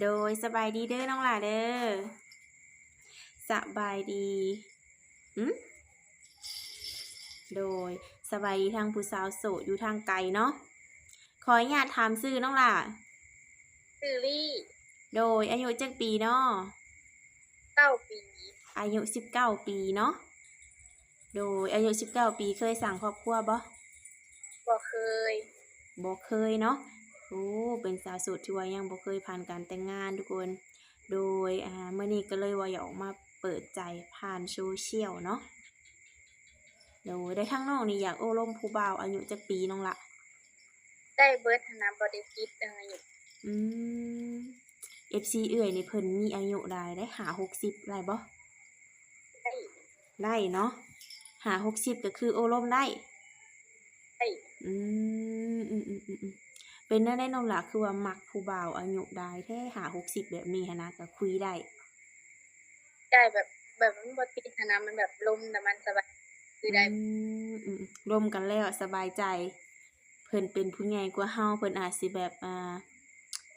ໂດຍ ສະບາຍດີເດີນ້ອງຫຼ້າເດີ. ສະບາຍດີ. ຫື? ໂດຍ ສະບາຍດີທາງຜູ້ສາວໂສດຢູ່ທາງໄກເນາະ. ຂໍອະນຸຍາດຖາມຊື່ນ້ອງຫຼ້າ? ຊື່ລີ້. ໂດຍ ອາຍຸຈັກປີເນາະ? ເກົ້າປີ. ອາຍຸສິບເກົ້າປີເນາະ. ໂດຍ ອາຍຸສິບເກົ້າປີ ເຄີຍສ້າງຄອບຄົວບໍ່? ບໍ່ເຄີຍ. ບໍ່ເຄີຍເນາະ. ໂອ້ ເປັນສາວໂສດທີ່ວ່າຍັງບໍ່ເຄີຍຜ່ານການແຕ່ງງານທຸກຄົນ. ໂດຍ ອາ ມື້ນີ້ກໍເລີຍວ່າຢາກອອກມາເປີດໃຈຜ່ານໂຊຊຽວເນາະ. ໂດຍ ແລ້ວທາງນ້ອງນີ້ຢາກໂອ້ລົມຜູ້ບ່າວອາຍຸຈັກປີນ້ອງລະ? ໄດ້ເບິດຫັ້ນນະ ບໍ່ໄດ້ຕິດເລື່ອງອາຍຸ. ອືມ ເອັຟຊີເອື້ອຍນີ້ເພິ່ນມີອາຍຸຫຼາຍເດ້ ຫ້າຫົກສິບ ໄດ້ບໍ່? ໄດ້ ໄດ້ເນາະ ຫ້າຫົກສິບກໍຄືໂອ້ລົມໄດ້. ໄດ້. ອືມ ອືມໆໆໆ ເປັນແນວໃດນ້ອງຫຼ້າ ຄືວ່າມັກຜູ້ບ່າວອາຍຸຫຼາຍແທ້ ຫ້າຫົກສິບແບບນີ້ຫັ້ນນະ ກໍຄຸຍໄດ້. ໃຊ່ ແບບ ແບບມັນບໍ່ຕິດຫັ້ນນະ ມັນແບບລົມແລ້ວມັນສະບາຍ ຄືໄດ້. ອືມ ອືມ ລົມກັນແລ້ວສະບາຍໃຈ. ເພິ່ນເປັນຜູ້ໃຫຍ່ກວ່າເຮົາ ເພິ່ນອາດຊິແບບ ອ່າ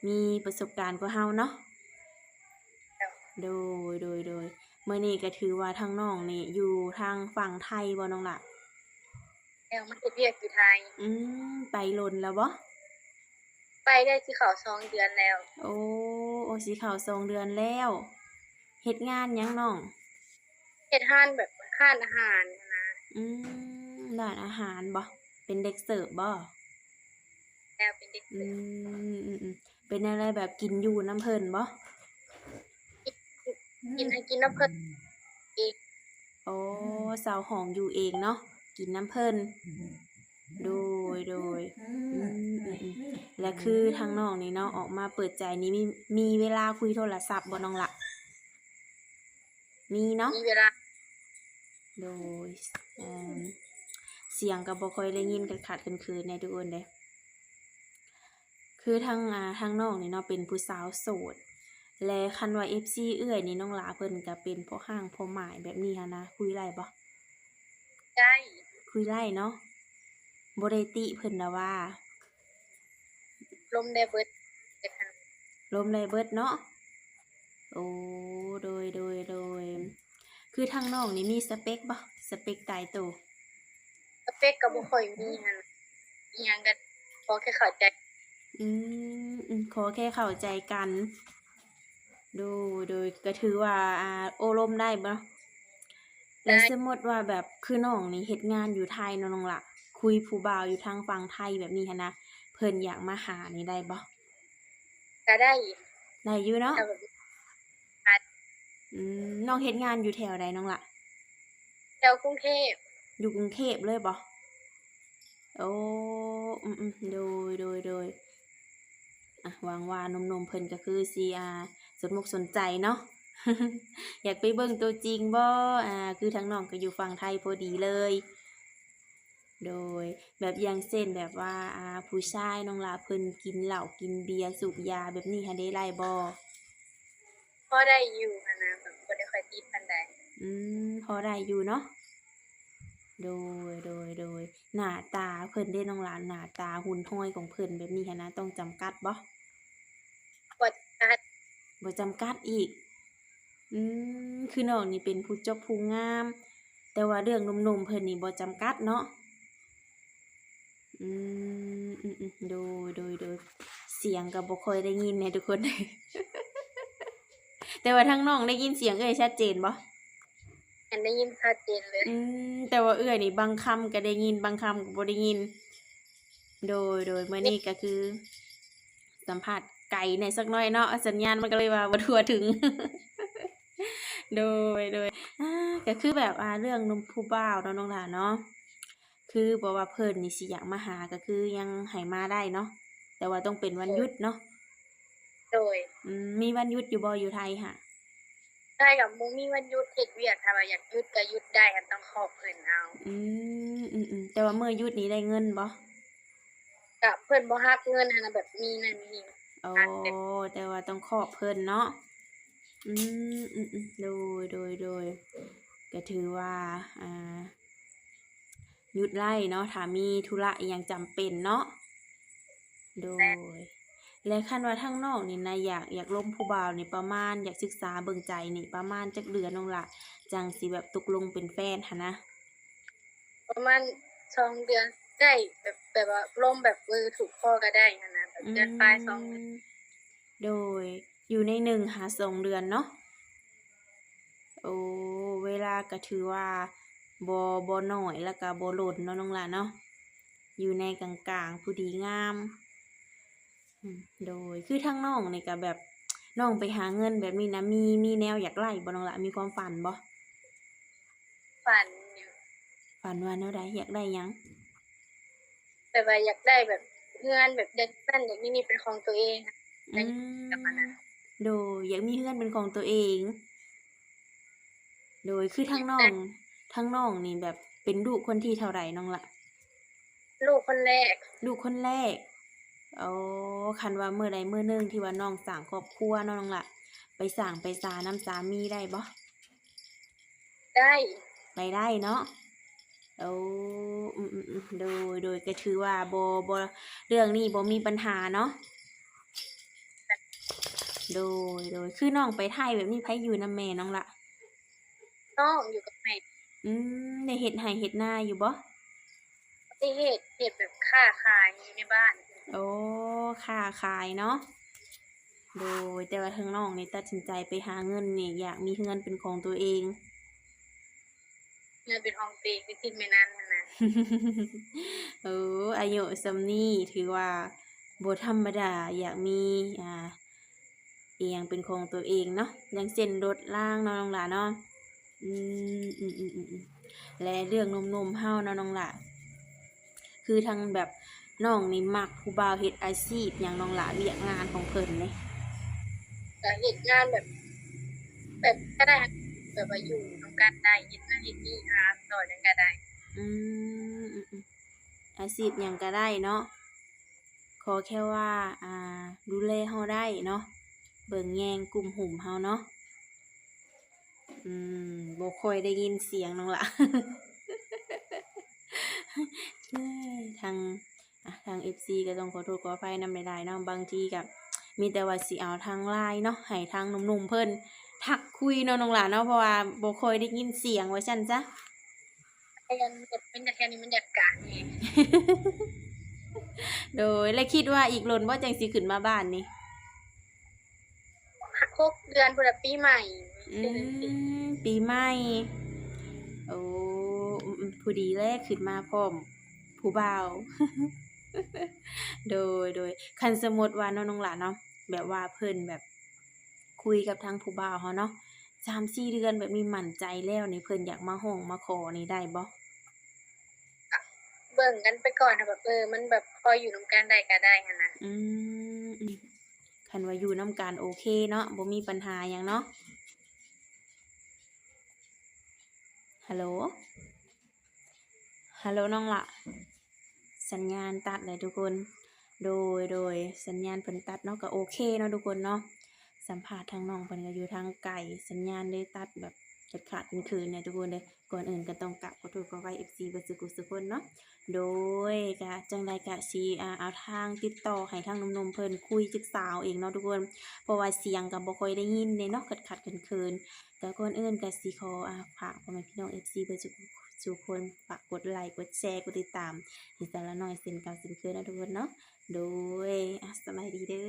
ມີປະສົບການກວ່າເຮົາເນາະ. ໂດຍ ໂດຍ ໂດຍ ມື້ນີ້ກໍຖືວ່າທາງນ້ອງນີ້ຢູ່ທາງຝັ່ງໄທບໍ່ນ້ອງລະ? ແລ້ວ ມາເຮັດວຽກຢູ່ໄທ. ອືມ ໄປດົນແລ້ວບໍ່? ໄປໄດ້ຊິເຂົ້າສອງເດືອນແລ້ວ. ໂອ້ ໂອ້ ຊິເຂົ້າສອງເດືອນແລ້ວ. ເຮັດງານຫຍັງນ້ອງ? ເຮັດຮ້ານແບບຮ້ານອາຫານນະ. ອືມ ຮ້ານອາຫານບໍ່? ເປັນເດັກເສີບບໍ່? ແລ້ວ ເປັນເດັກເສີບ. ອືມ ອືມໆ ເປັນແນວໃດ ແບບກິນຢູ່ນຳເພິ່ນບໍ່? ກິນ ກິນ ກິນນຳເພິ່ນເອງ. ໂອ້ ເຊົ່າຫ້ອງຢູ່ເອງເນາະ ກິນນຳເພິ່ນ. ໂດຍ ໂດຍ ອືມໆໆ ແລະ ຄືທາງນ້ອງນີ້ເນາະ ອອກມາເປີດໃຈນີ້ ມີ ມີເວລາຄຸຍໂທລະສັບບໍ່ນ້ອງລະ? ມີເນາະ ມີເວລາ. ໂດຍ ເອີ ສຽງກໍບໍ່ຄ່ອຍໄດ້ຍິນ ຂາດໆເຂີນໆແດ່ທຸກຄົນເດ້. ຄືທາງ ອ່າ ທາງນ້ອງນີ້ເນາະ ເປັນຜູ້ສາວໂສດ ແລະ ຄັນວ່າເອັຟຊີເອື້ອຍນີ້ ນ້ອງຫຼ້າເພິ່ນກໍເປັນພໍ່ຮ້າງພໍ່ໝ້າຍແບບນີ້ຫັ້ນນະ ຄຸຍໄດ້ບໍ່? ໄດ້. ຄຸຍໄດ້ເນາະ ບໍ່ໄດ້ຕິເພິ່ນດອກວ່າ. ລົມໄດ້ເບິດ. ລົມໄດ້ເບິດເນາະ. ໂອ້ ໂດຍ ໂດຍ ໂດຍ ຄືທາງນ້ອງນີ້ມີສະເປັກບໍ່? ສະເປັກຕາຍໂຕ? ສະເປັກກໍບໍ່ຄ່ອຍມີຫັ້ນ ອີ່ຫຍັງກໍຂໍແຄ່ເຂົ້າໃຈ. ອືມ ອືມ ຂໍແຄ່ເຂົ້າໃຈກັນ. ໂດຍ ໂດຍ ກໍຖືວ່າ ອ່າ ໂອ້ລົມໄດ້ບໍ່? ແລ້ວ ໄດ້. ສົມມຸດວ່າແບບຄືນ້ອງນີ້ເຮັດງານຢູ່ໄທເນາະນ້ອງຫຼ້າ ຄຸຍຜູ້ບ່າວຢູ່ທາງຝັ່ງໄທແບບນີ້ຫັ້ນນະ ເພິ່ນຢາກມາຫານີ້ໄດ້ບໍ່? ກໍໄດ້. ໄດ້ຢູ່ເນາະ. ແຕ່ວ່າ ອືມ ນ້ອງເຮັດງານຢູ່ແຖວໃດນ້ອງຫຼ້າ? ແຖວກຸງເທບ. ຢູ່ກຸງເທບເລີຍບໍ່? ໂອ້ ອືມໆ ໂດຍ ໂດຍ ໂດຍ ອ່ະ ຫວັງວ່າໜຸ່ມໆເພິ່ນກໍຄືຊິ ອ່າ ສົນອົກສົນໃຈເນາະ ຢາກໄປເບິ່ງຕົວຈິງບໍ່? ອ່າ ຄືທາງນ້ອງກໍຢູ່ຝັ່ງໄທພໍດີເລີຍ. ໂດຍ ແບບຢ່າງເຊັ່ນແບບວ່າ ອ່າ ຜູ້ຊາຍນ້ອງຫຼ້າເພິ່ນກິນເຫຼົ້າກິນເບຍສູບຢາແບບນີ້ຫັ້ນເດ້ ໄດ້ບໍ່? ພໍໄດ້ຢູ່ຫັ້ນນະ ແບບບໍ່ໄດ້ຄ່ອຍຕິດປານໃດ. ອືມ ພໍໄດ້ຢູ່ເນາະ. ໂດຍ ໂດຍ ໂດຍ ໜ້າຕາເພິ່ນເດ້ນ້ອງຫຼ້າ ໜ້າຕາຮຸ່ນຮ່ອຍຂອງເພິ່ນແບບນີ້ຫັ້ນນະ ຕ້ອງຈຳກັດບໍ່? ບໍ່ຈຳກັດ. ບໍ່ຈຳກັດອີກ. ອືມ ຄືນ້ອງນີ້ເປັນຜູ້ຈົບຜູ້ງາມ ແຕ່ວ່າເລື່ອງໜຸ່ມໆເພິ່ນນີ້ບໍ່ຈຳກັດເນາະ. ອືມ ອືມໆ ໂດຍ ໂດຍ ໂດຍ ສຽງກໍບໍ່ຄ່ອຍໄດ້ຍິນແດ່ທຸກຄົນ ແຕ່ວ່າທາງນ້ອງໄດ້ຍິນສຽງເອື້ອຍຊັດເຈນບໍ່? ແມ່ນ ໄດ້ຍິນຊັດເຈນເລີຍ. ອືມ ແຕ່ວ່າເອື້ອຍນີ້ບາງຄຳກໍໄດ້ຍິນ ບາງຄຳກໍບໍ່ໄດ້ຍິນ. ໂດຍ ໂດຍ ມື້ນີ້ກໍຄືສຳພາດໄກແດ່ຈັກໜ້ອຍເນາະ ສັນຍານມັນກໍເລີຍວ່າບໍ່ທົ່ວເຖິງ. ໂດຍ ໂດຍ ອ່າ ກໍຄືແບບວ່າເລື່ອງໜຸ່ມຜູ້ບ່າວເນາະນ້ອງຫຼ້າເນາະ ຄືບໍ່ວ່າເພິ່ນນີ້ຊິຢາກມາຫາກໍຄືຍັງໃຫ້ມາໄດ້ເນາະ ແຕ່ວ່າຕ້ອງເປັນວັນຢຸດເນາະ. ໂດຍ ອືມ ມີວັນຢຸດຢູ່ບໍ່ ຢູ່ໄທຫະ? ໄທກໍບໍ່ມີວັນຢຸດ ເຮັດວຽກ ຖ້າວ່າຢາກຢຸດກໍຢຸດໄດ້ ອັນຕ້ອງຂອບເພິ່ນເອົາ. ອືມ ອືມໆ ແຕ່ວ່າມື້ຢຸດນີ້ໄດ້ເງິນບໍ່? ກະເພິ່ນບໍ່ຫັກເງິນຫັ້ນນະ ແບບມີນັ້ນມີນີ້. ອໍ ແຕ່ວ່າຕ້ອງຂອບເພິ່ນເນາະ. ອືມ ອືມໆ ໂດຍ ໂດຍ ໂດຍ ກະຖືວ່າ ອ່າ ຢຸດໄດ້ເນາະ ຖ້າມີທຸລະອີ່ຫຍັງຈຳເປັນເນາະ. ໂດຍ ແລະ ຄັນວ່າທາງນ້ອງນີ້ນະ ຢາກ ຢາກລົມຜູ້ບ່າວນີ້ ປະມານ ຢາກສຶກສາເບິ່ງໃຈນີ້ ປະມານຈັກເດືອນນ້ອງຫຼ້າ ຈັ່ງຊິແບບຕົກລົງເປັນແຟນຫັ້ນນະ? ປະມານສອງເດືອນ ໄດ້ແບບ ແບບວ່າລົມແບບ ເອີ ຖືກຄໍກໍໄດ້ຫັ້ນນະ ແບບເດືອນປາຍ ສອງເດືອນ. ອືມ ໂດຍ ຢູ່ໃນໜຶ່ງຫາສອງເດືອນເນາະ. ໂອ້ ເວລາກໍຖືວ່າບໍ່ ບໍ່ໜ້ອຍ ແລ້ວກໍບໍ່ດົນເນາະນ້ອງຫຼ້າເນາະ ຢູ່ໃນກາງໆ ພໍດີງາມ. ອືມ ໂດຍ ຄືທາງນ້ອງນີ້ກໍແບບ ນ້ອງໄປຫາເງິນແບບນີ້ນະ ມີ ມີແນວຢາກໄດ້ບໍ່ນ້ອງຫຼ້າ ມີຄວາມຝັນບໍ່? ຝັນຢູ່. ຝັນວ່າແນວໃດ? ຢາກໄດ້ຫຍັງ? ແບບວ່າຢາກໄດ້ແບບເຮືອນ ແບບຢາກນັ້ນຢາກນີ້ ເປັນຂອງຕົວເອງ. ອືມ ປະມານນັ້ນ. ໂດຍ ຢາກມີເຮືອນເປັນຂອງຕົວເອງ. ໂດຍ ຄືທາງນ້ອງ ທາງນ້ອງນີ້ແບບເປັນລູກຄົນທີເທົ່າໃດນ້ອງຫຼ້າ? ລູກຄົນແລກ. ລູກຄົນແລກ. ໂອ້ ຄັນວ່າມື້ໃດມື້ໜຶ່ງທີ່ວ່ານ້ອງສ້າງຄອບຄົວເນາະນ້ອງຫຼ້າ ໄປສ້າງໄປສານຳສາມີໄດ້ບໍ່? ໄດ້. ໄປໄດ້ເນາະ. ໂອ້ ອືມໆໆ ໂດຍ ໂດຍ ກໍຖືວ່າບໍ່ ບໍ່ ເລື່ອງນີ້ບໍ່ມີບັນຫາເນາະ. ໂດຍ ໂດຍ ຄືນ້ອງໄປໄທແບບນີ້ ໃຜຢູ່ນຳແມ່ນ້ອງລະ? ນ້ອງຢູ່ກັບແມ່. ອືມ ໄດ້ເຮັດໄຮ່ເຮັດນາຢູ່ບໍ່? ໄດ້ເຮັດ ເຮັດແບບຄ້າຂາຍຢູ່ໃນບ້ານ. ໂອ້ ຄ້າຂາຍເນາະ. ໂດຍ ແຕ່ວ່າທາງນ້ອງນີ້ຕັດສິນໃຈໄປຫາເງິນນີ້ ຢາກມີເຮືອນເປັນຂອງຕົວເອງ. ເຮືອນເປັນຂອງຕົວເອງ ຄືຊິແມ່ນນັ້ນຫັ້ນນະ. ໂອ້ ອາຍຸສ່ຳນີ້ຖືວ່າບໍ່ທຳມະດາ ຢາກມີ ອ່າ ອີ່ຫຍັງເປັນຂອງຕົວເອງເນາະ ຢ່າງເຊັ່ນລົດລາງເນາະນ້ອງຫຼ້າເນາະ. ອືມ ອືມໆໆໆ ແລະ ເລື່ອງໜຸ່ມໆເຮົາເນາະນ້ອງຫຼ້າ ຄືທາງແບບນ້ອງນີ້ມັກຜູ້ບ່າວເຮັດອາຊີບຫຍັງນ້ອງຫຼ້າ ວຽກງານຂອງເພິ່ນນີ້? ກໍເຮັດງານແບບ ແບບກໍໄດ້ ແບບວ່າຢູ່ນຳກັນໄດ້ ເຮັດນັ້ນເຮັດນີ້ ຫາຊ່ອຍກັນກໍໄດ້. ອືມ ອືມໆ ອາຊີບຫຍັງກໍໄດ້ເນາະ ຂໍແຄ່ວ່າ ອ່າ ດູແລເຮົາໄດ້ເນາະ ເບິ່ງແຍງກຸ້ມຫຸ້ມເຮົາເນາະ. ອືມ ບໍ່ຄ່ອຍໄດ້ຍິນສຽງນ້ອງລະ ທາງ ອ່າ ທາງເອັຟຊີກໍຕ້ອງຂໍໂທດຂໍອະໄພນຳຫຼາຍໆເນາະ ບາງທີກໍມີແຕ່ວ່າຊິເອົາທາງລາຍເນາະ ໃຫ້ທາງໜຸ່ມໆເພິ່ນທັກຄຸຍເນາະນ້ອງຫຼະເນາະ ເພາະວ່າບໍ່ຄ່ອຍໄດ້ຍິນສຽງວ່າຊັ້ນຊະ. ແມ່ນ ແມ່ນ ແຕ່ແຖວນີ້ມັນຢາກກາງແຮງ. ໂດຍ ແລະຄິດວ່າອີກດົນບໍ່ຈັ່ງຊິຂຶ້ນມາບ້ານນີ້? ຫົກເດືອນພຸ້ນລະ ປີໃໝ່. ອືມ ປີໃໝ່. ໂອ້ ອືມໆ ພໍດີແຫຼະ ຂຶ້ນມາພ້ອມຜູ້ບ່າວ. ໂດຍ ໂດຍ ຄັນສົມມຸດວ່າເນາະ ນ້ອງຫຼ້າເນາະ ແບບວ່າເພິ່ນແບບຄຸຍກັບທາງຜູ້ບ່າວເຮົາເນາະ ສາມສີ່ເດືອນແບບນີ້ໝັ້ນໃຈແລ້ວນີ້ ເພິ່ນຢາກມາຮ້ອງມາຂໍນີ້ໄດ້ບໍ່? ເບິ່ງກັນໄປກ່ອນ ຖ້າແບບ ເອີ ມັນແບບພໍຢູ່ນຳກັນໄດ້ກໍໄດ້ຫັ້ນນະ. ອືມ ອືມ ຄັນວ່າຢູ່ນຳກັນໂອເຄເນາະ ບໍ່ມີບັນຫາຫຍັງເນາະ. ຮັລໂຫຼ ຮັລໂຫຼ ນ້ອງຫຼ້າ ສັນຍານຕັດແລ້ວທຸກຄົນ. ໂດຍ ໂດຍ ສັນຍານເພິ່ນຕັດເນາະ ກໍໂອເຄເນາະທຸກຄົນເນາະ. ສຳພາດທາງນ້ອງເພິ່ນກໍຢູ່ທາງໄກ ສັນຍານເລີຍຕັດແບບຂາດໆເຂີນໆແດ່ທຸກຄົນເດີ. ກ່ອນອື່ນກໍຕ້ອງກາບຂໍໂທດຂໍອະໄພເອັຟຊີເບິດສູ່ຜູ້ສູ່ຄົນເນາະ. ໂດຍ ກະຈັ່ງໃດກະຊິ ອ່າ ເອົາທາງຕິດຕໍ່ໃຫ້ທາງໜຸ່ມໆເພິ່ນຄຸຍສຶກສາເອົາເອງເນາະທຸກຄົນ ເພາະວ່າສຽງກໍບໍ່ຄ່ອຍໄດ້ຍິນເດ້ເນາະ ຂັດໆເຂີນໆ. ກໍກ່ອນອື່ນກໍຊິຂໍ ອ່າ ຝາກພໍ່ແມ່ພີ່ນ້ອງເອັຟຊີເບິດສູ່ ສູ່ຄົນ ຝາກກົດໄລ ກົດແຊ ກົດຕິດຕາມໃຫ້ສາວລານ້ອຍເຊັ່ນເກົ່າເຊັ່ນເຄີຍເນາະທຸກຄົນເນາະ. ໂດຍ ອ່າ ສະບາຍດີເດີ.